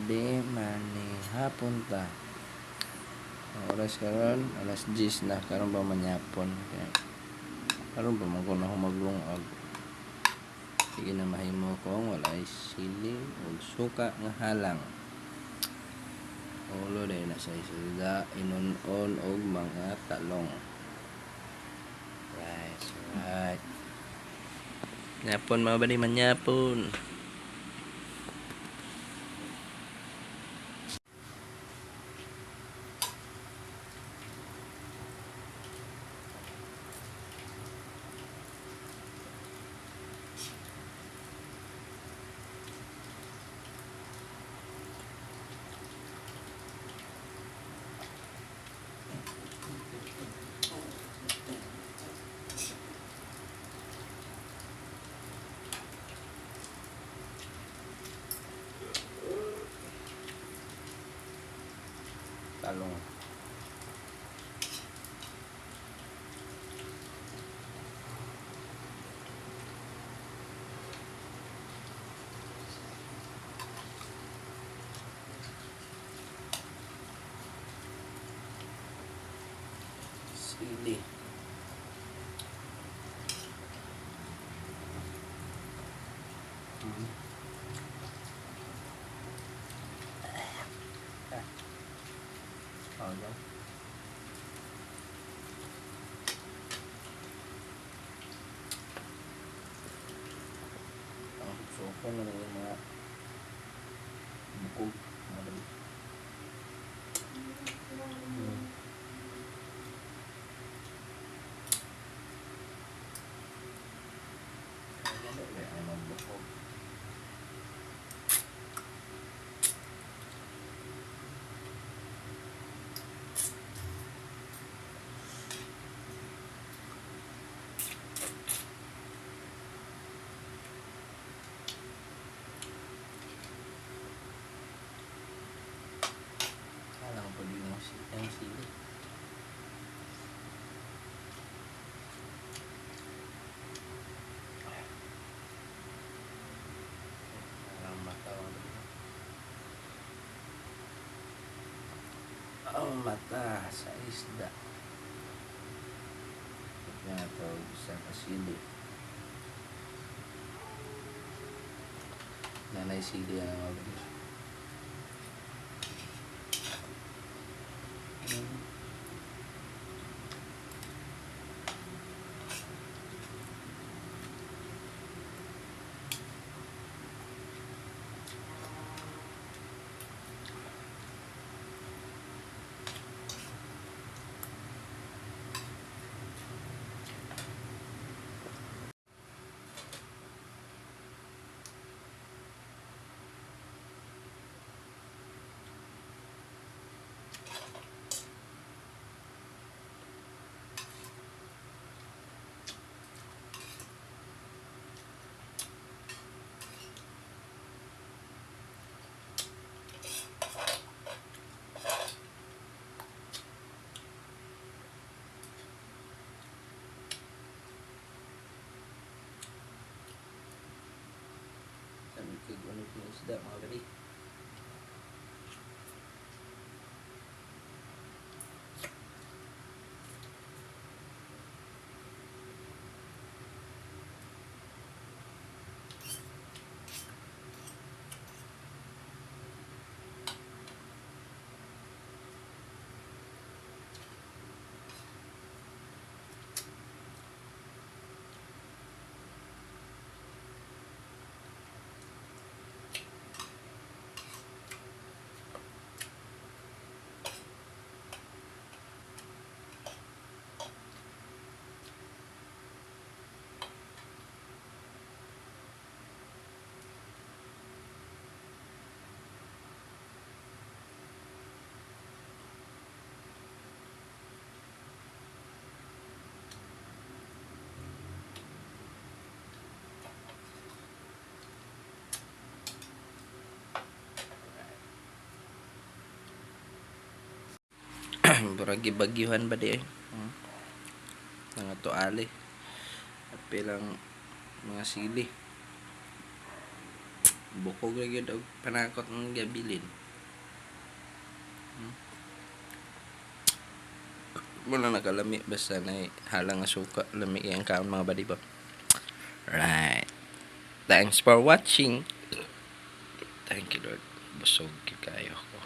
Badi, manihapon ta. Ang oras karon alas 10 na, karon pa manyapon. Kaya karon pa man ko na maglungag. Sige na, mahimo kong walay sili ug suka nga halang. Ulo dahil na sa isda, inunon og mga talong. Right. Nyapon, mga badi, manyapon. Talong. Sili. Ah. Oh, no. Ang suko na yung mga bukog. Mga dali. Kaya ang mga bukog. Alam ko din yung sili. Ang mata, mga dali. Ang mata sa isda. Kaya ito sa kasili. Nanay sili ang mga dali. Sabi ko, ano yung isda, mga bali. Burag gibagyuhan ba di eh. Nga tuali. At pilang mga sili. Bukog ra gyud og panakot ang gabilin. Wala nakalami, basta na halang nga suka, lami kay ang kaon, mga buddy ba. Right. Thanks for watching. Thank you, Lord. Busog gyud kayo ko.